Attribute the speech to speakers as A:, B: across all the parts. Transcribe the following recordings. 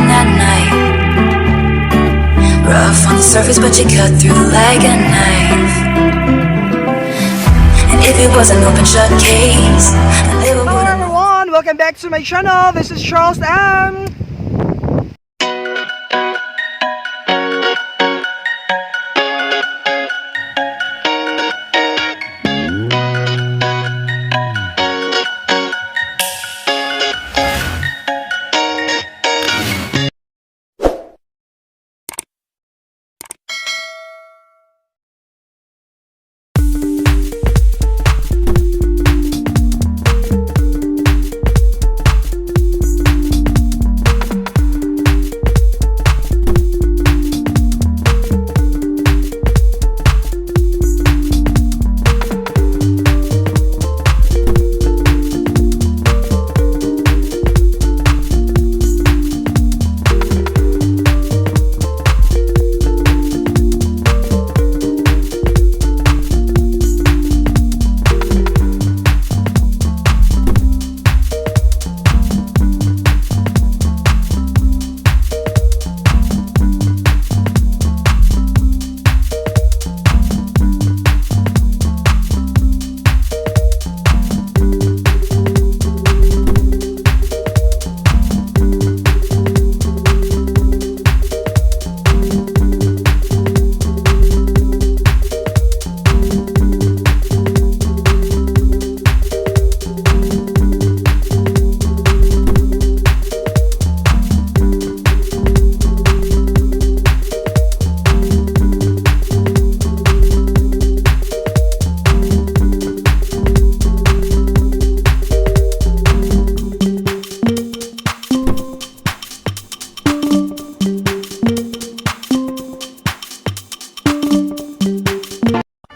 A: that night. Rough on the surface, but you cut through like a knife. And if it was an open shut case, I never
B: Hello
A: would've.
B: Everyone! Welcome back to my channel. This is Charles M.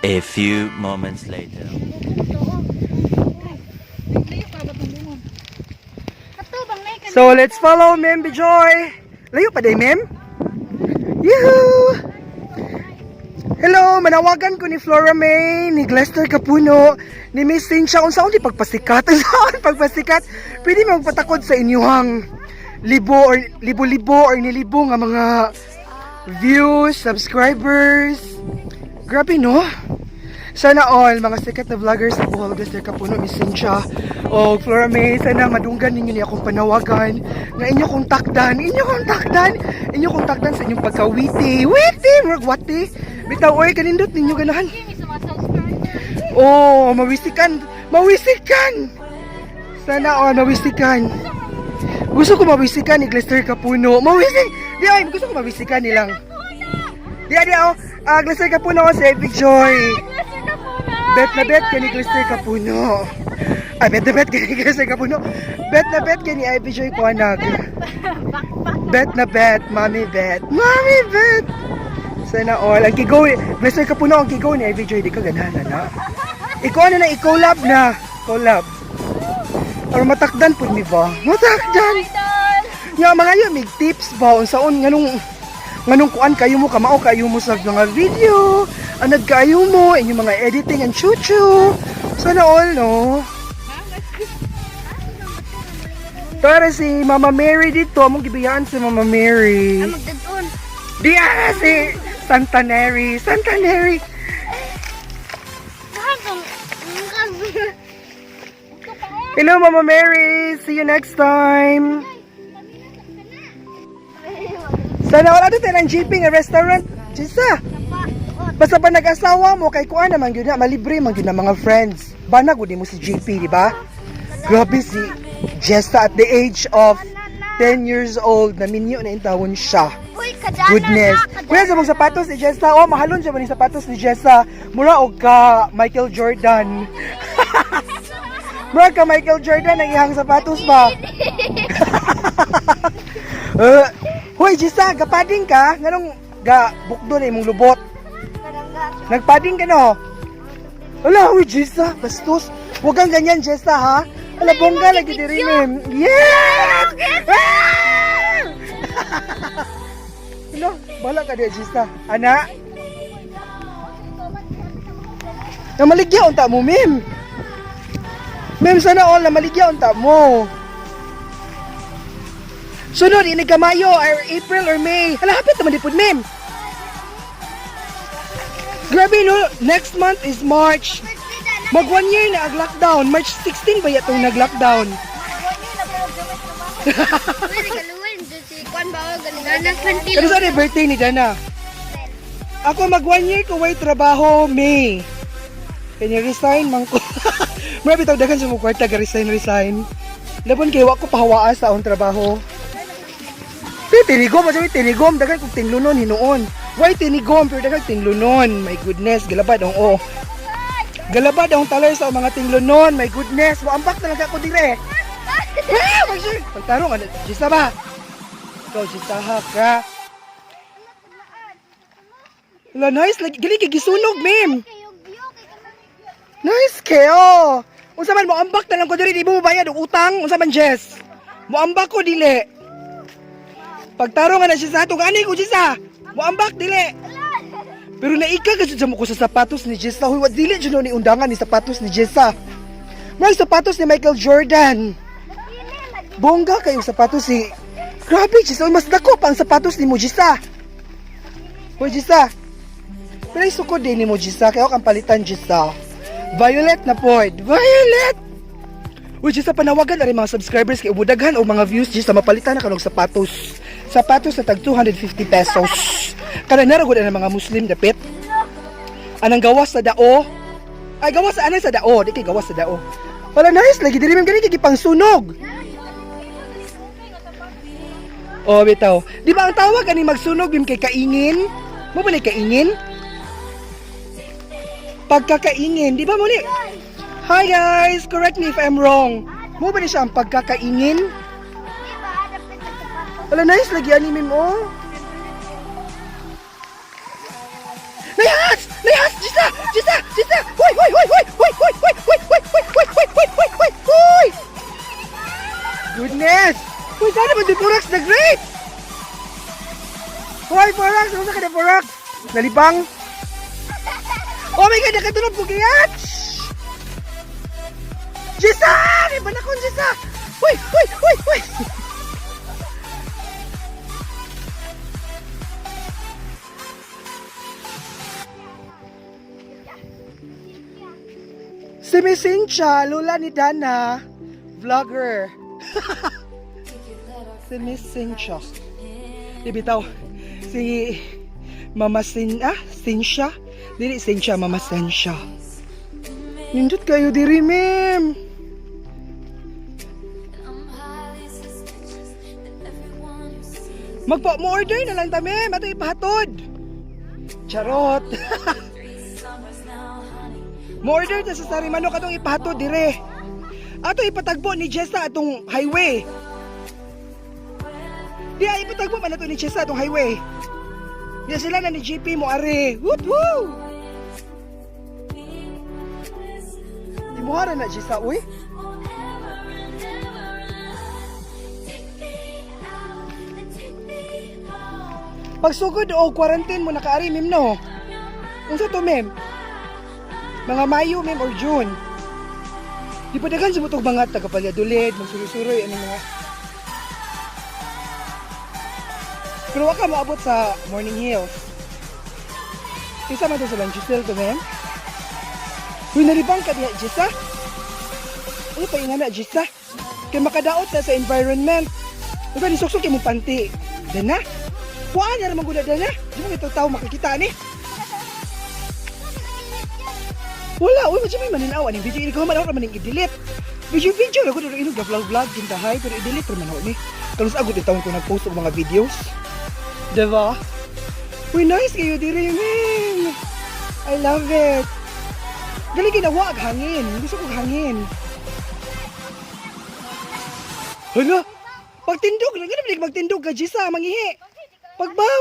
C: A few moments later.
B: So let's follow Ma'am Bijoy. Layo pa day, Ma'am. Yuhuu! Hello, manawagan ko ni Flora May, ni Glester Capuno, ni Miss Cynthia. Unsa di pagpasikat? Unsaon pagpasikat? Pwede mo magpatakod sa inyuhang libo or libo-libo or nilibo nga mga views, subscribers. Grabe, no? Sana all mga sikat na vloggers sa Bohol, Glester Capuno, Miss Cynthia, o Flora May, sana madunggan ninyo ni akong panawagan nga inyo kong takdan, inyo kong takdan, inyo kong takdan sa inyong pagkawiti. Witi! Murag wati! Bitaw, oy, kanindot ninyo ganahan. Oh, mawisikan! Mawisikan! Sana all mawisikan. Gusto ko mawisikan ni Glester Capuno. Mawisik! Di ay, gusto ko mawisikan nilang. Di ay, di oh. Ah, Glester Capuno si Epic Joy. Bet na bet kay ni Glester Capuno. Ay, bet na bet kay ni Glester Capuno. Bet na bet kay ni Ivy Joy Kuanag. Bet na bet, mami bet. Mami bet! Sana all. Ang kigo, Glester Capuno, ang kigo ni Ivy Joy, di ka ganahan na. Ikaw ano na, i-collab na. Collab. Or matakdan po mi ba? Matakdan! Nga mga yun, may tips ba? Unsaon nganong nganong kuan kayo mo kamao kayo mo sa mga video, anad kayo mo inyong mga editing and chuchu. Sana all, no? Tara si Mama Mary dito, among gibiyaan si Mama Mary.
D: Magdadon.
B: Diya si Santa Neri, Santa Neri. Hello, Mama Mary. See you next time. Sana wala dito ng jeeping nga restaurant. Jisa. Basta pa nag-asawa mo kay kuan naman gyud na malibre man gyud na mga friends. Bana gud mo si JP, di ba? Grabe si Jessa at the age of 10 years old na minyo na intawon siya. Goodness. Kuya sa mong sapatos ni Jessa. Oh, mahalon siya ba ni sapatos ni Jessa? Mura og ka Michael Jordan. Mura ka Michael Jordan ang iyang sapatos ba? Hoy, Jessa, gapading ka? Nganong ga bukdo na imong lubot? Nagpading ka no? Wala, huy, Jessa, bastos. Huwag kang ganyan, Jessa, ha? Wala, bongga lagi diri, ma'am. Yes! Ah! Hello, bala ka diya, Jessa. Ana? Namaligya unta mo, ma'am. Ma'am, sana all namaligya unta mo. Sunod inig ka Mayo or April or May. Hala, hapit naman di pud, ma'am. Grabe no, next month is March. Mag 1 year na ag lockdown. March 16 ba yatong nag-lockdown? Pero saan yung birthday ni Dana? Ako mag 1 year ko way trabaho May. Kanya resign man ko. Mura bitaw daghan sa mong kwarta ga resign resign. Labon kay wa ko pahawaa sa akong trabaho. Pero tinigom, sabi tinigom, daghan kog tinlunon hinuon. Why tinigom pero daghan tinlunon? My goodness, galabad ang oh. Galabad ang talar sa mga tinglunon. My goodness, moambak talaga ko dire. Ah, pagtarong ano, Gisa ba? Ikaw, Gisa ka. Wala, nice. Lagi, gali kay gisunog, ma'am. Nice kayo. Unsa man moambak na lang ko diri, di mo mobayad og utang. Unsa man, Jess? Moambak ko dili. Pagtarong nga na siya sa atong ani ko Jessa. Moambak dili. Pero naika ka jud mo ko sa sapatos ni Jessa. Huy, wa dili jud ni undangan ni sapatos ni Jessa. May sapatos ni Michael Jordan. Bongga kayo sapatos si. Grabe, Jessa. Uy, mas dako pa ang sapatos ni mo, Jessa. Hoy, Jessa. Pero sukod din ni mo, Jessa. Kaya kang palitan, Jessa. Violet na pod. Violet! Uy, Jessa, panawagan na rin mga subscribers kay umudaghan o mga views, Jessa, mapalitan na ka ng sapatos. Sapatos na tag 250 pesos. Kada naragod na mga Muslim dapit. Anang gawas sa dao. Ay, gawas sa anang sa dao. Di kay gawas sa dao. Wala, nice. Lagi diri ma'am gani kay gipangsunog. Oh, bitaw. Di ba ang tawag ani magsunog ma'am kay kaingin? Mo ba ni kaingin? Pagkakaingin, di ba mo ni? Hi guys, correct me if I'm wrong. Mo ba ni siya ang pagkakaingin? Wala, nice lagi ani ma'am oh. Nayas! Nayas! Gisa! Gisa! Gisa! Hoy! Hoy! Hoy! Hoy! Hoy! Hoy! Hoy! Hoy! Hoy! Hoy! Hoy! Hoy! Hoy! Hoy! Hoy! Hoy! Goodness! Hoy, sana ba di Forax the Great? Hoy, Forax! Ano sa ka na Forax? Nalibang? Oh my God! Nakatulog ko kaya! Gisa! May balakon, Gisa! Hoy! Hoy! Hoy! Hoy! Si Miss Cynthia, lola ni Dana, vlogger. Si Miss Cynthia. Di bitaw, si Mama Sin, ah, Cynthia? Dili Cynthia, Mama Cynthia. Nindot kayo diri, ma'am.
A: I'm highly suspicious that everyone who sees
B: Magpo, mo order na lang ta, ma'am. Ato ipahatod. Charot.
A: three summers now, honey.
B: Mo order ta sa Sarimanok atong ipahatod dire. Ato ipatagbo ni Jessa atong highway. Di ay ipatagbo man ato ni Jessa atong highway. Di sila na ni GP mo are. Woot woo. Imuhara na Jessa uy.
A: Forever and ever and take me out and take me home.
B: Pagsugod o quarantine mo nakaari mim no. Unsa to mem? Mga Mayo mem or June. Di pa daghan sa mutog mga taga Valladolid, magsuroy-suroy ano mga. Pero wa ka moabot sa Morning Hills. Isa man to sa Lanchusel to mem. Uy, nalibang ka diha, Jessa. Ano pa ingana, Jessa? Kay makadaot na sa environment. Uy, ni suksok imong panty. Dana? Kuan na naman gud dana. Di mo ito tao makikita ni. Wala, uy, medyo may maninaw aning video. Ikaw man ako man i-delete. Video video na ko pero inog vlog vlog kintahay pero i-delete ra man ako ni. Karon sa agud itawon ko nag-post og mga videos. Diba? Uy, nice kayo diri, man. I love it. Dali ginawa ag hangin. Gusto ko hangin. Hala, pagtindog, lagi na magtindog ka, Jisa, mangihi. Pagbaw,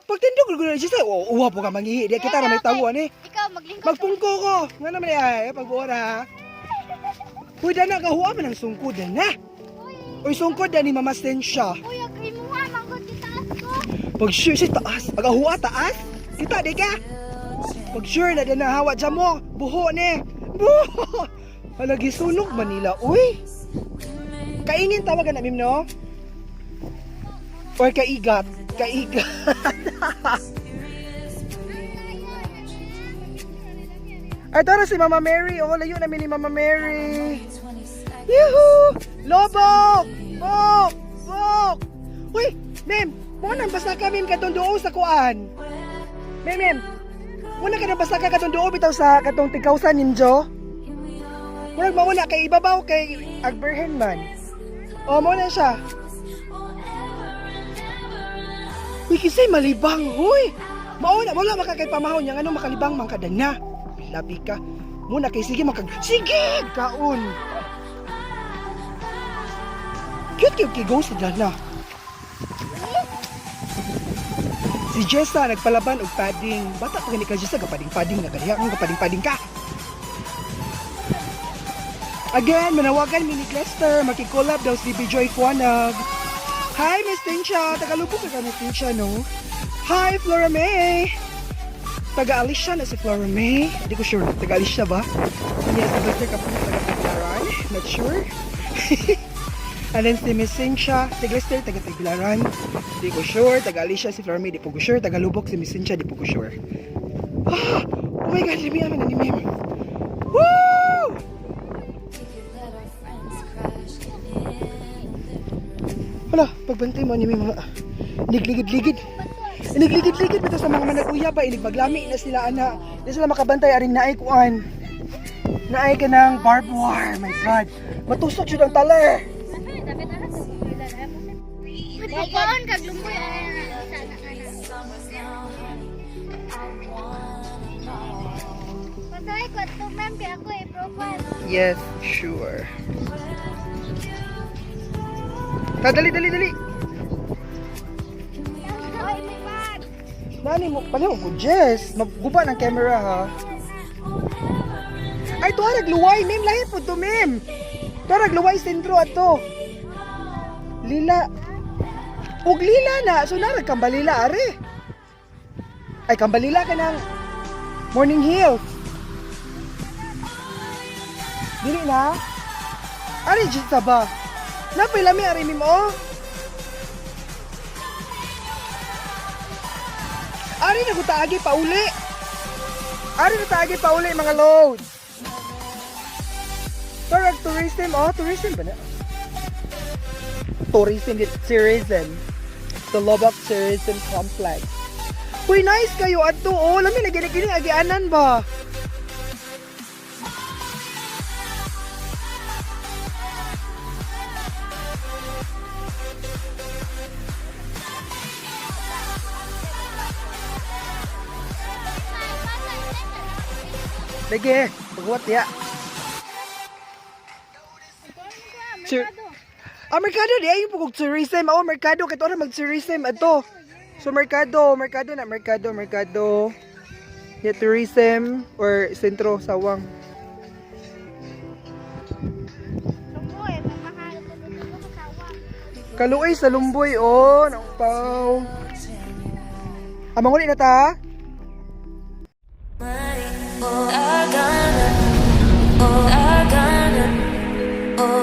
B: pagtindog, lagi na, Jisa, oh, uwa po ka mangihi. Di kita ra may tawo ani.
D: Ikaw, maglingkod.
B: Magpungko ko. Nga naman ay, pagbuora. Uy, dana, kahuwa man ang sungkod na. Uy, sungkod na ni Mama Sensya.
D: Uy, ang imuha, manggod kita ko.
B: Pag sure si taas, agahuwa taas. Kita di ka. Pag sure na din hawa dyan mo, buho ni. Buho. Hala, gisunog Manila, uy. Kaingin tawagan na, mim, no? Or kaigat. Kaigat. Ay, tara si Mama Mary. Oh, layo namin ni Mama Mary. Yuhu! Lobok! Bok! Bok! Uy, ma'am, mo nang basta ka, ma'am, katong duo sa kuan. Ma'am, ma'am, muna ka nang basta ka katong duo bitaw sa katong tigkausan ninjo. Murag mauna kay ibabaw kay Agberhen man. Oh, mo na siya. Uy, kisay malibang, huy! Mauna, wala makakay pamahon niya, ano makalibang man kada na. Labi ka. Muna kay sige makag... Sige! Kaon! Cute cute kay go sa dala. Si Jessa nagpalaban og padding. Bata pa gani ka Jessa gapading-pading na kaniya kung gapading-pading ka. Again, manawagan mini Lester, makikolab daw si Bijoy Kuanag. Hi, Miss Tinsha. Tagalubog ka ka, Miss Tinsha, no? Hi, Flora May. Taga Alicia na si Flora May. Hindi ko sure. Taga Alicia ba? Yes, si Lester ka po taga Tagbilaran. Not sure. And then si Miss Cynthia, si Lester, taga Tagbilaran. Di ko sure. Taga Alicia si Flora May, di po ko sure. Taga Lubok si Miss Cynthia, di po ko sure. Ah! Oh my God, lami amin, anime. Woo! Wala, pagbantay mo anime mga nigligid-ligid. Inigligid-ligid bitaw sa mga managuya ba inig maglami na sila ana. Di sila makabantay aring naay kuan. Naay ka ng barbed wire. My God. Matusok jud ang taler.
D: Pagkaon kag lumboy ana sa ana. Patay ko to ma'am kay ako i-profile.
B: Yes, sure. Ta dali dali dali.
D: Oy, may bag.
B: Nani mo pala ko Jess, magguba ng camera ha. Ay tuwa nagluway ma'am, lahi po to ma'am. Tuwa nagluway sentro ato. Lila. Ug lila na, so narag kambalila are. Ay kambalila ka ng Morning Hills. Dili na. Ari jita ba? Napay lami ari mim oh. Ari na gutaagi pauli. Ari na taagi pauli mga loads. Tarag tourism oh, tourism ba na? Tourism, tourism. The Lobok Tourism Complex. Uy, nice kayo adto oh. Lami na gini gini agianan ba? Lagi, pagwat ya. Sir, ah, merkado di ay pugog tourism. Oh, merkado kay ora mag tourism adto. So merkado, merkado na merkado, merkado. Yeah, tourism or sentro Sawang.
D: Lumboy, mamahal ko ko sawang.
B: Kaluoy sa Lumboy oh, naupaw. Ah, manguli na ta.
A: Oh, I gonna, oh, I gonna, oh,